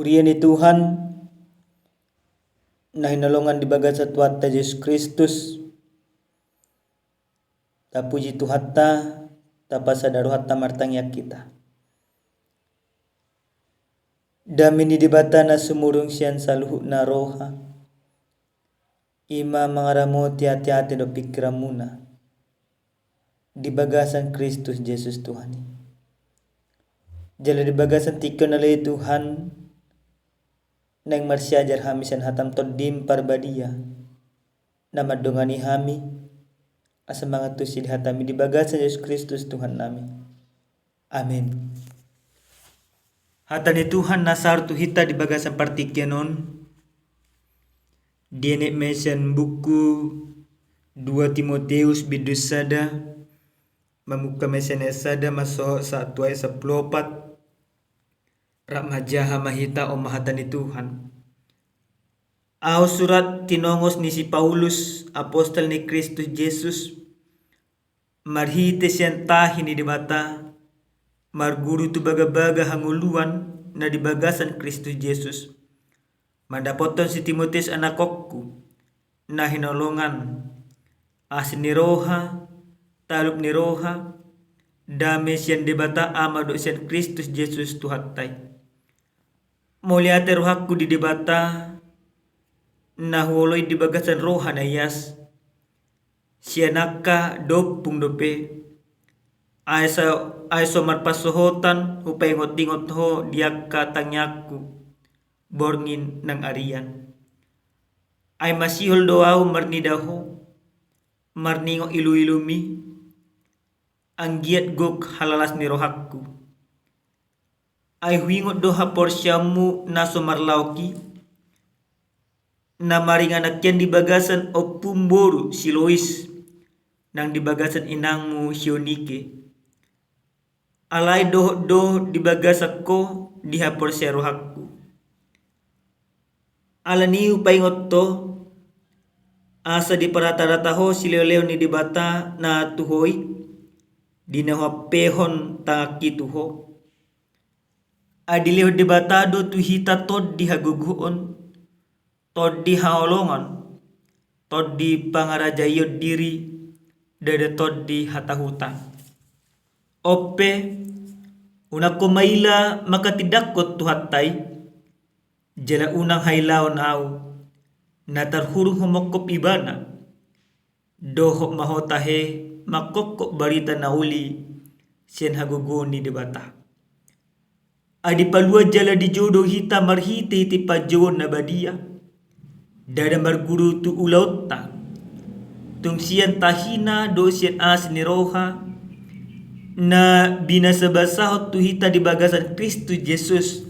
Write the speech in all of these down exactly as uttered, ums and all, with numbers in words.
Huria ni Tuhan na hinaholongan di bagasan Tuhanta Jesus Kristus, tapuji Tuhanta, tapasada rohanta martangiang hita. Dame ni Debata na sumurung sian saluhutna roha, i ma mangaramoti ateate dohot pingkiranmuna di bagasan Kristus Jesus Tuhan i. Jala di bagasan tingki on ale Tuhan, naeng marsiajar hami sian hataM, TondiM Parbadia na mandongani hami, asa mangantusi di hataMi di bagasan Jesus Kristus Tuhannami. Amen. Hata ni Tuhan na sahat tu hita di bagasan partingkian on, dienet ma sian buku dua Timoteus bindu sada, mamungka ma sian ayat sada, masohot sahat tu ayat sampulu opat. Rap manjaha ma hita, on ma hata ni Tuhan. Ahu surat tinongos ni si Paulus, apostel ni Kristus Jesus, marhite sian tahi ni Debata, marguru tu bagabaga hangoluan na di bagasan Kristus Jesus, mandapothon si Timoteus anakkonku, na hinaholongan, asi ni roha, talup ni roha, dame sian Debata Ama dohot sian Kristus Jesus Tuhanta i. Mauliate rohangku di Debata, na huoloi di bagasan roha na ias, sian angka ompung dope, ai so, ai so marpansohotan hupaingotingot ho di angka tangiangku, borngin nang arian. Ai masihol do ahu marnida ho, marningot iluilumi, anggiat gok halalas ni rohangku. Ai huingot do haporseaonmu na so marlaok i, na maringanan hian di bagasan ompum boru si Lois, nang di bagasan inangmu si Eunike. Alai dohot do di bagasan ho di haporseaon rohangku. Alani i hupaingot ho, asa diparatarata ho sileoleon ni Debata na tu ho i, di na huampehon tanganki tu ho. Ai dilehon Debata do tu hita tondi hagogoon, tondi haholongan, tondi pangarajaion diri, ndada tondi hatahutan. On pe, unang ho maila manghatindanghon Tuhanta i, jala unang hailaon ahu, na tarhurung humongkop Ibana, dohot ma ho tahe manghophop barita na uli sian hagogoon ni Debata. Ai dipalua jala dijou do hita marhitehite panjouon na badia, ndada marguru tu ulaonta, tung sian tahina dohot sian asi ni roha, na binasabasahon tu hita di bagasan Kristus Jesus,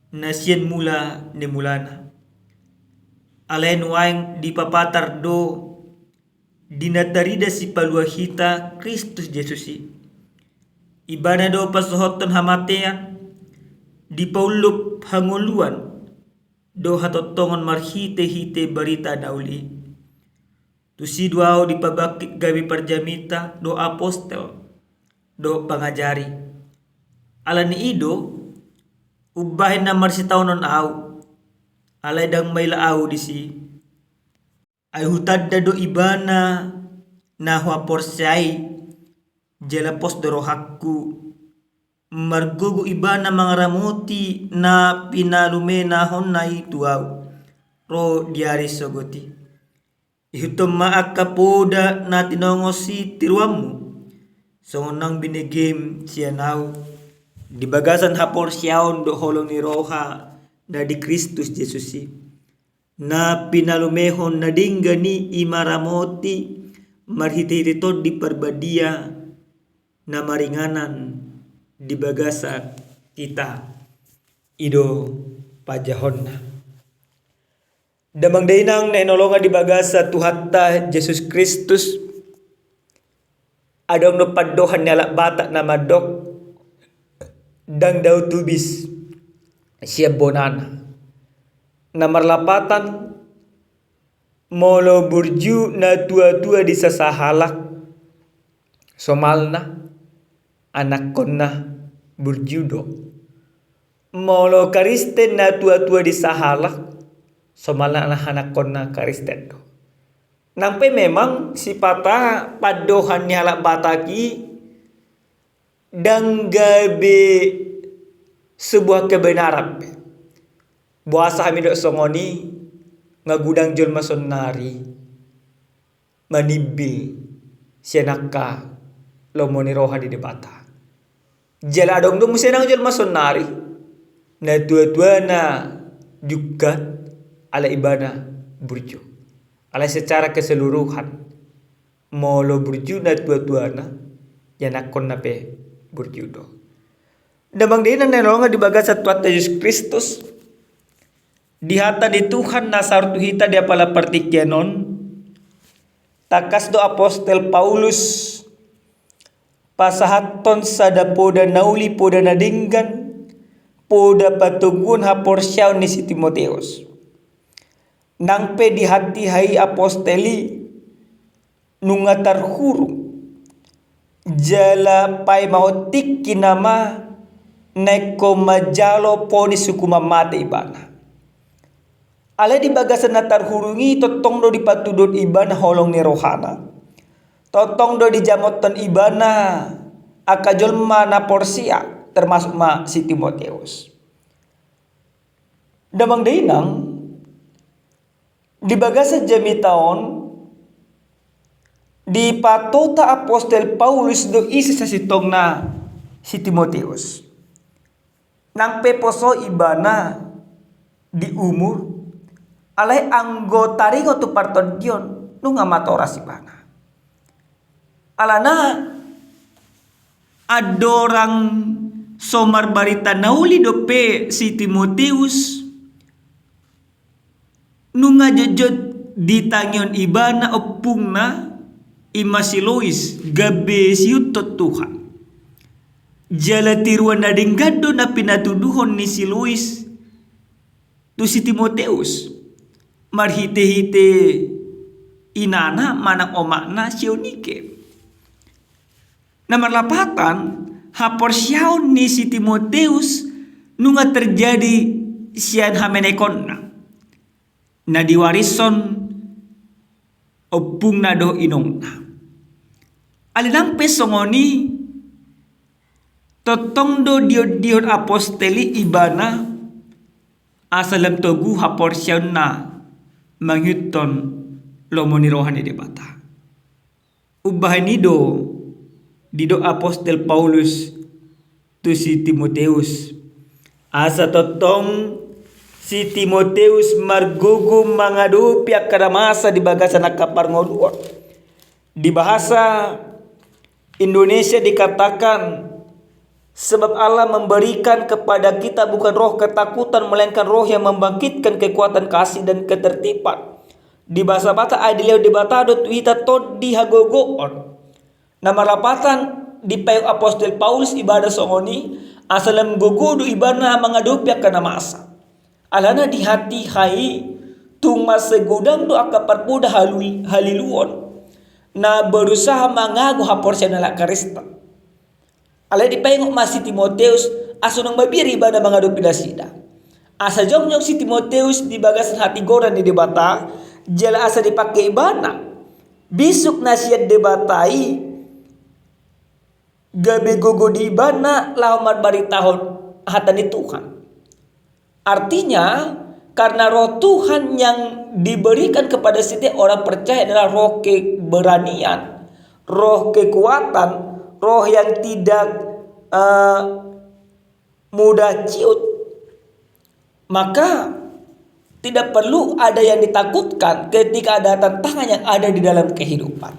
na sian mula ni mulana. Alai nuaeng dipapatar do di na tarida Sipalua hita, Kristus Jesus i. Ibana do pasohothon hamatean, dipaullup hangoluan, dohot hatongtongon marhitehite barita na uli i. Tusi do ahu dipabangkit gabe parjaminta dohot apostel dohot pangajari. Alani i do umbahen na marsitaonon ahu, alai ndang maila ahu disi. Ai hutanda do Ibana na huhaporseai, jala pos do rohangku, margogo Ibana mangaramoti na pinalumenahonna i tu ahu, ro di ari sogot i. Ihuthon ma angka poda na tinongos sitiruonmu, songon naung binegeM sian ahu, di bagasan haporseaon dohot holong ni roha na di Kristus Jesus i. Na pinalumehon na denggan i, i ma ramoti marhitehite Tondi Parbadia na maringanan di bagasan hita. I do panjahonna. Damang dainang na hinaholongan di bagasan Tuhanta Jesus Kristus, adong do pandohan ni halak Batak na mandok, ndang dao tubis sian bonana. Na marlapatan, molo burju natuatua di sasahalak, somalna, anakkonna burju do. Molo Kristen na tua-tua di sahalak, somalna ianakkonna Kristen do. Nang pe memang sipata pandohan ni halak Batak i ndang gabe sebuah kebenaran pe. Boasa hami dok songon i? Nga godang jolma saonari manimbil sian angka lomo ni roha ni Debata. Jala adong do muse nang jolma saonari na tua-tuana jungkat, alai ibana burju. Alai secara keseluruhan, molo burju na tua-tuana, ianakkonna pe burju do. Damang dainang na hinaholongan di bagasan Tuhanta Jesus Kristus, di hata ni Tuhan na sahat tu hita di apala partingkian on, tangkas do apostel Paulus pasahathon sada poda na uli, poda na denggan, poda patoguon haporseaon ni si Timoteus. Nang pe di hatiha i apostel i nunga tarhurung, jala paima on tingki nama na ingkon manjalo ponis hukuman mate ibana. Alai di bagasan na tarhurung i tongtong do dipatuduhon ibana holong ni rohana. Tongtong do dijamothon ibana angka jolma na porsea, termasuk ma si Timoteus. Damang dainang, di bagasan jamita on, dipatupa apostel Paulus do ise sasintongna si Timoteus. Nang pe poso ibana di umur, alai anggo taringot tu partondion, nunga matoras ibana. Alana andorang so marbarita na uli dope si Timoteus, nunga jotjot ditangihon ibana ompungna, i ma si Lois, gabe siihuthon Tuhan. Jala tiruan na denggan do na pinatuduhon ni si Lois tu si Timoteus marhitehite inana manang omakna si Eunike. Na marlapatan, haporseaon ni si Timoteus nunga terjadi sian hamenekonna na diwarishon ompungna dohot inongna. Alai nang pe songon i, tongtong do diondihon apostel i ibana asa lam togu haporseaonna mangihuthon lomo ni roha ni Debata. Umbahen i do didok apostel Paulus tu si Timoteus, asa tongtong si Timoteus margogo mangadopi angka na masa di bagasan angka parngoluon. Di bahasa Indonesia dikatakan, sebab Allah memberikan kepada kita bukan roh ketakutan, melainkan roh yang membangkitkan kekuatan, kasih, dan ketertiban. Di bahasa Batak, ai dilehon Debata do tu hita tondi hagogoon. Na marlapatan dipaihut apostel Paulus ibana songon i, asa lam gogo do ibana mangadopi angka na masa. Alana di hatiha i tung mansai godang do angka parpoda halu-, haliluon na berusaha mangago haporseaon halak Kristen. Alai dipaingot ma si Timoteus, asa unang mabiar ibana mangadopi nasida. Asa jongjong si Timoteus di bagasan hatigoran ni Debata, jala asa dipangke ibana bisuk na sian Debata i gabe gogo di ibana laho marbaritahon hata ni Tuhan. Artinya, karena Roh Tuhan yang diberikan kepada setiap orang percaya adalah roh keberanian, roh kekuatan, roh yang tidak, eh, mudah ciut, maka tidak perlu ada yang ditakutkan ketika ada tantangan yang ada di dalam kehidupan.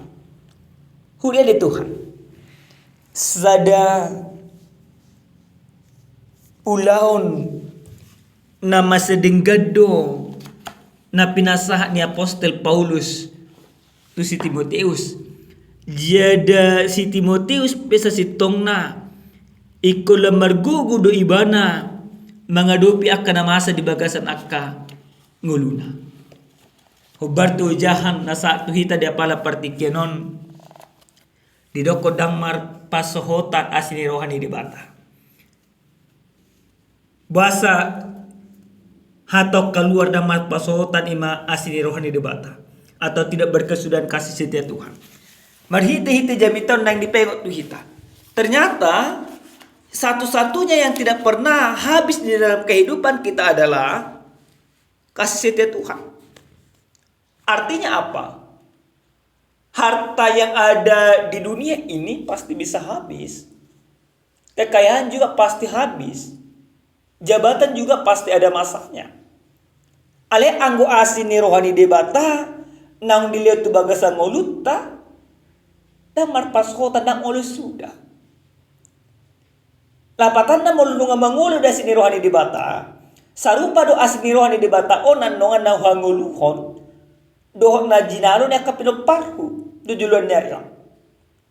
Huria ni Tuhan, sada ulaon na mansai denggan do na pinasahat ni apostel Paulus tu si Timoteus. Jala si Timoteus pe sasintongna ingkon lam margogo do ibana mangadopi angka na masa di bagasan angka ngoluna. Hombar tu ojahan na sahat tu hita di apala partingkian on, didokkon ndang marpansohotan asi ni roha ni Debata. Boasa hatop kaluar ndang marpasohotan i ma asi ni roha ni Debata, atau tidak berkesudahan kasih setia Tuhan. Marhite-hite jamita on naeng dipaingot tu hita. Ternyata satu-satunya yang tidak pernah habis di dalam kehidupan kita adalah kasih setia Tuhan. Artinya apa? Harta yang ada di dunia ini pasti bisa habis. Kekayaan juga pasti habis. Jabatan juga pasti ada masanya. Alai anggo asi ni roha ni Debata naung dilehon tu bagasan ngolunta, ndang marpasohotan, ndang olo suda. Lapatanna, molo nunga mangolu do asi ni roha ni Debata, sarupa do asi ni roha ni Debata on annon na huhangoluhon dohot na jinalo ni angka pinomparhu di joloan ni ari on.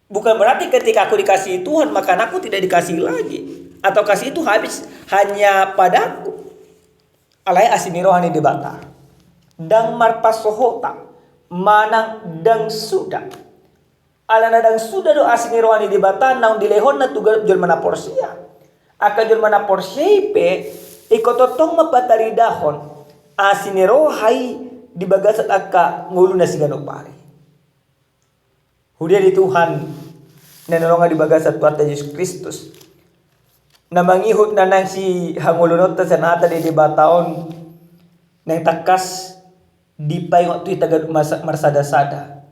Bukan berarti ketika aku dikasihi Tuhan, maka anakku tidak dikasihi lagi, atau kasih itu habis hanya padaku. Alai asi ni roha ni Debata ndang marpasohotan manang ndang suda. Alana ndang suda do asi ni roha ni Debata naung dilehonna tu ganup jolma na porsea. Angka jolma na porsea i pe ingkon tongtong ma pataridahon asi ni roha i di bagasan angka ngoluna siganup ari. Huria ni Tuhan na hinaholongan di bagasan Tuhanta Jesus Kristus, na mangihut na naeng sihangoluhononta sian hata ni Debata on, naeng tangkas dipaingot tu hita ganup masa-, marsada-sada.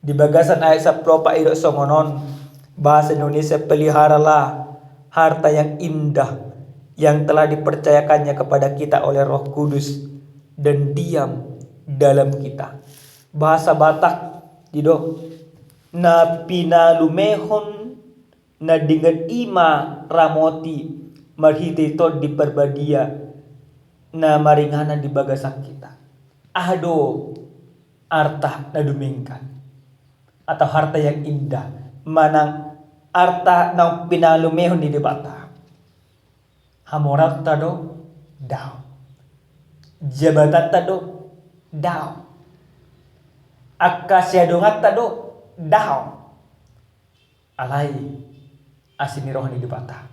Di bagasan ayat sampulu opat didok songon on, bahasa Indonesia, peliharalah harta yang indah yang telah dipercayakannya kepada kita oleh Roh Kudus dan diam dalam kita. Bahasa Batak didok, na pinalumehon na denggan i ma ramoti marhite Tondi Parbadia na maringanan di bagasan hita. Aha do arta na dumenggan atau harta yang indah manang arta naung pinalumehon ni Debata? Hamoraonta do? Daong. Jabatanta do? Daong. Angka siadonganta do? Daong. Alai asi ni roha ni Debata,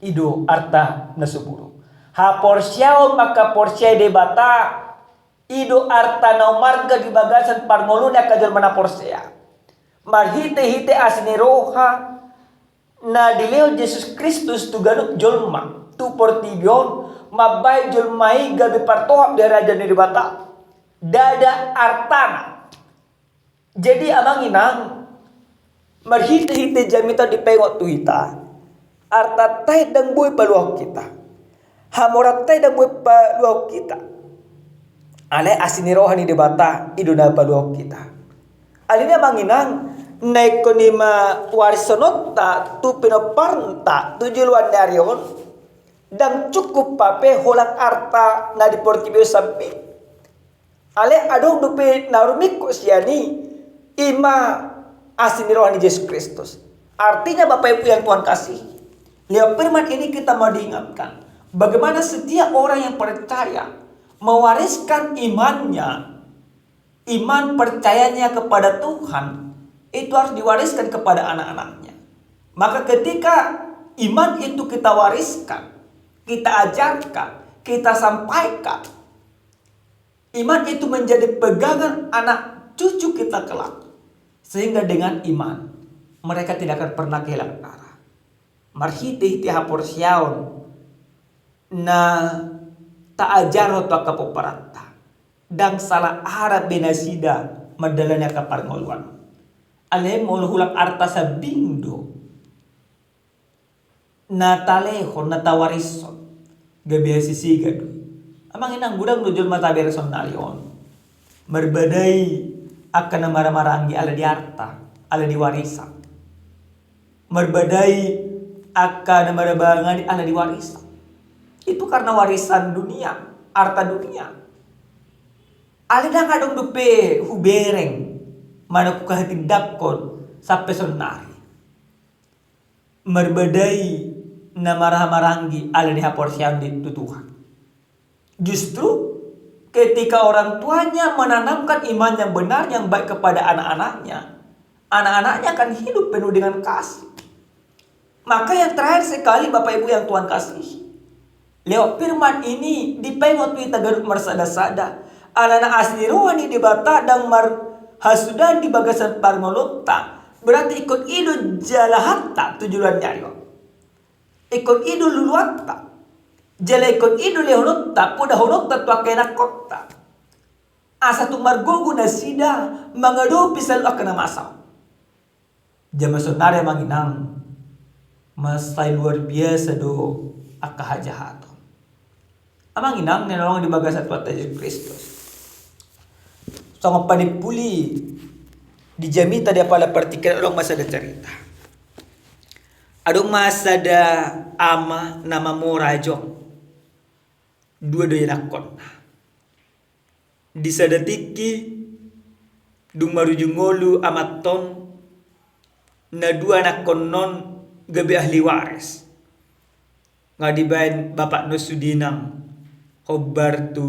i do arta na so buruk. Haporseaon mangkaporseai Debata, i do arta na umarga di bagasan parngoluon ni angka jolma na porsea. Marhite-hite asi ni roha na dilehon Jesus Kristus tu ganup jolma tu portibi on, mambahen jolma i gabe partohap di harajaon ni Debata. Ndada artana. Jadi amang inang, marhite-hite jamita on dipaingot tu hita, artanta i ndang boi paluahon hita, hamoranta i ndang boi paluahon hita. Alai asi ni roha ni Debata i do na paluahon hita. Alani i amang inang, na ingkon i ma warisononta tu pinomparta tu joloan ni ari on, ndang cukup hape holan arta na di portibi on sambing. Alai adong dope na rumingkot sian i, i ma asi ni roha ni Jesus Kristus. Artinya, Bapak Ibu yang Tuhan kasihi, lewat firman ini kita mau diingatkan, bagaimana setiap orang yang percaya mewariskan imannya, iman percayanya kepada Tuhan, itu harus diwariskan kepada anak-anaknya. Maka ketika iman itu kita wariskan, kita ajarkan, kita sampaikan, iman itu menjadi pegangan anak cucu kita kelak. Sehingga dengan iman, mereka tidak akan pernah kehilangan arah. Marhite-hite haporseaon na taajarhon tu angka pomparanta, ndang sala arah be nasida mandalani angka parngoluon. Alai molo holan arta sambing do na talehon, na tawarishon, gabe hasisigan do i. Amang inang, godang do jolma tabereng sonnari on marbadai angka na marhahamaranggi ala di arta, ala di warisan. Marbadai angka na marhahamaranggi ala di warisan. Itu karena warisan dunia, arta dunia. Alai ndang adong dope hubereng manang huhatindangkon sampe sonnari marbadai na marhahamaranggi ala ni haporseaon di tu Tuhan. Justru ketika orang tuanya menanamkan iman yang benar, yang baik kepada anak-anaknya, anak-anaknya akan hidup penuh dengan kasih. Maka yang terakhir sekali, Bapak Ibu yang Tuhan kasihi, Lewat firman ini dipaingot tu hita ganup marsada-sada, alana asi ni roha ni Debata ndang marhasuhuton di bagasan parngoluonta. Berarti ingkon i do jalahanta tu joloan ni ari on. Ingkon i do luluanta. Jala ingkon i do lehononta, podahononta tu angka ianakhonta. Asa tung margogo nasida mangadopi saluhut angka na masa on. Jaman saonari, amang inang, mansai luar biasa do angka hajahaton. Amang inang na hinaholongan di bagasan Tuhanta Jesus Kristus. Songon panimpuli di jamita di apala partingkian, adong ma sada carita. Adong ma sada ama na mamora ajong. Dua do ianakhonna. Di sada tingki, dung marujung ngolu amanta on, na dua anakhonna on gabe ahli waris. Nga dibaen bapakna on sudena hombar tu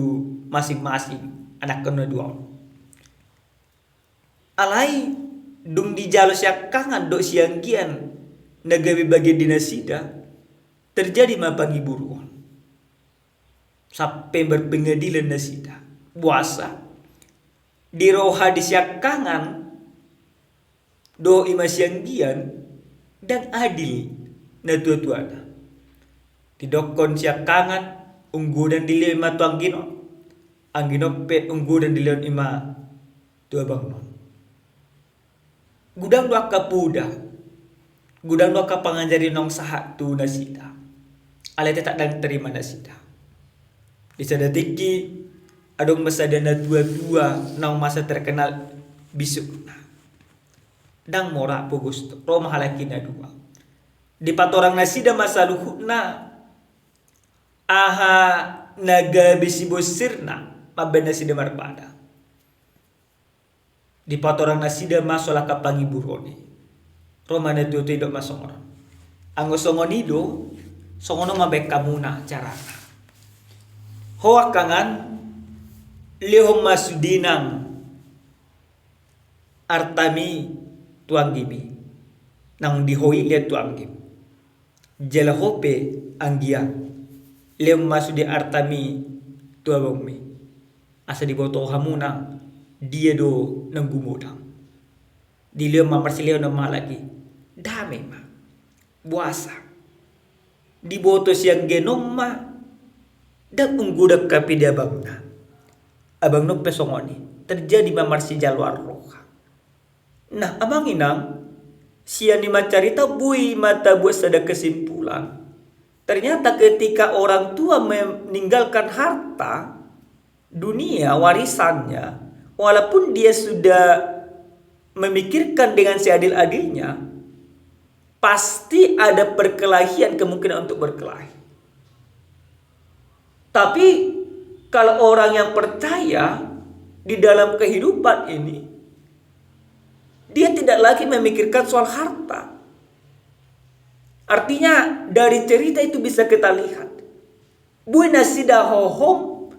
masing-masing anakhonna dua on. Alai dung dijalo siangkangan dohot sianggian na gabe bagian di nasida, terjadi ma pangiburuon. Sampe berpengadilan nasida. Boasa? Di roha di siangkangan dohot i ma sianggian, ndang adil natuatuana. Didokkon siangkangan, unggodang dilehon i ma tu angginon. Angginon pe unggodang dilehon i ma tu abangnon. Godang do angka poda, godang do angka pangajaran naung sahat tu nasida. Alai tetap ndang tarima nasida. Di sada tingki, adong ma sada natuatua naung masa terkenal bisukna. Ndang mora pogosna, ro ma halak i na dua. Dipatorang nasida ma saluhutna aha na gabe sibonsirna mambaen nasida marbada. Dipatorang nasida ma soal angka pangiburuon i. Ro ma natuatua i, didok ma songon on. Anggo songon i do, songon on ma baen hamuna carana. Ho angkangan, lehon ma sudena artami tu anggim i. Naung di ho i lehon tu anggim. Jala ho pe anggian, lehon ma sude artami tu abangmi. Asa diboto hamuna dia do naung gumodang. Dilehon ma marsilehon ma halak i. Dame ma. Boasa? Diboto sianggian on ma ndang unggodang hape di abangna. Abangnon pe songon i. Terjadi ma marsijaloan roha. Nah, amang inang, sian i ma carita boi ma tabuat sada kesimpulan. Ternyata ketika orang tua meninggalkan harta dunia, warisannya, walaupun dia sudah memikirkan dengan seadil-adilnya, pasti ada perkelahian, kemungkinan untuk berkelahi. Tapi kalau orang yang percaya di dalam kehidupan ini, dia tidak lagi memikirkan soal harta. Artinya, dari cerita itu bisa kita lihat, boi nasida hohom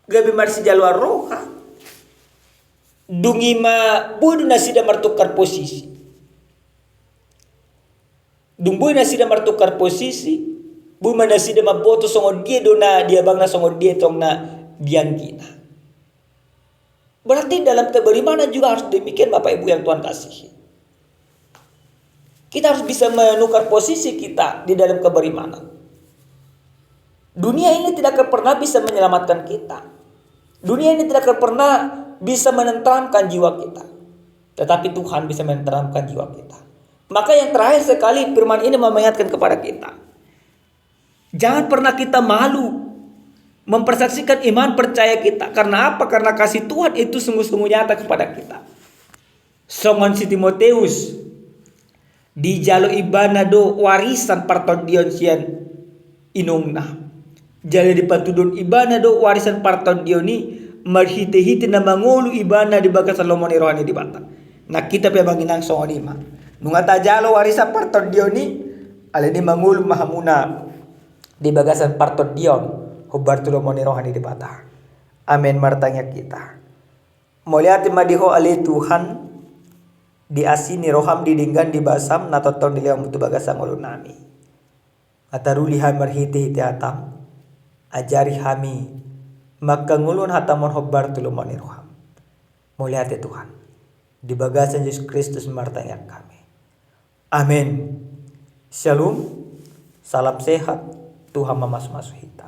gabe marsijaloan roha. Dung i ma boi do nasida martukar posisi. Dung boi nasida martukar posisi, boi ma nasida mamboto songon dia do na di abangna, songon dia tong na di anggina. Berarti dalam keberimanan juga harus demikian, Bapak Ibu yang Tuhan kasihi. Kita harus bisa menukar posisi kita di dalam keberimanan. Dunia ini tidak akan pernah bisa menyelamatkan kita. Dunia ini tidak akan pernah bisa menenteramkan jiwa kita. Tetapi Tuhan bisa menenteramkan jiwa kita. Maka yang terakhir sekali, firman ini mau mengingatkan kepada kita. Jangan pernah kita malu mempersaksikan iman percaya kita. Karena apa? Karena kasih Tuhan itu sungguh-sungguh nyata kepada kita. Songon si Timoteus, dijalo ibana do warisan partondion sian inongna. Jala dipatuduhon ibana do warisan partondion i marhite-hite na mangolu ibana di bagasan lomo ni roha ni Debata. Nang hita pe, amang inang, songon i ma. Nunga tajalo warisan partondion i, alani i mangolu ma hamuna di bagasan partondion hombar tu lomo ni roha ni Debata. Amen. Martangiang hita. Mauliate ma di Ho ale Tuhan, di asi ni roham, di denggan ni basam na tongtong dilehonmu tu bagasan ngolunami. Nga taruli hami marhite-hite hatam, Ajari hami mangkangoluhon hataMon hombar tu lomo ni rohaM. Mauliate Tuhan. Di bagasan Jesus Kristus martangiang hami. Amen. Shalom. Salam sehat. Tuhan mamasumasu hita.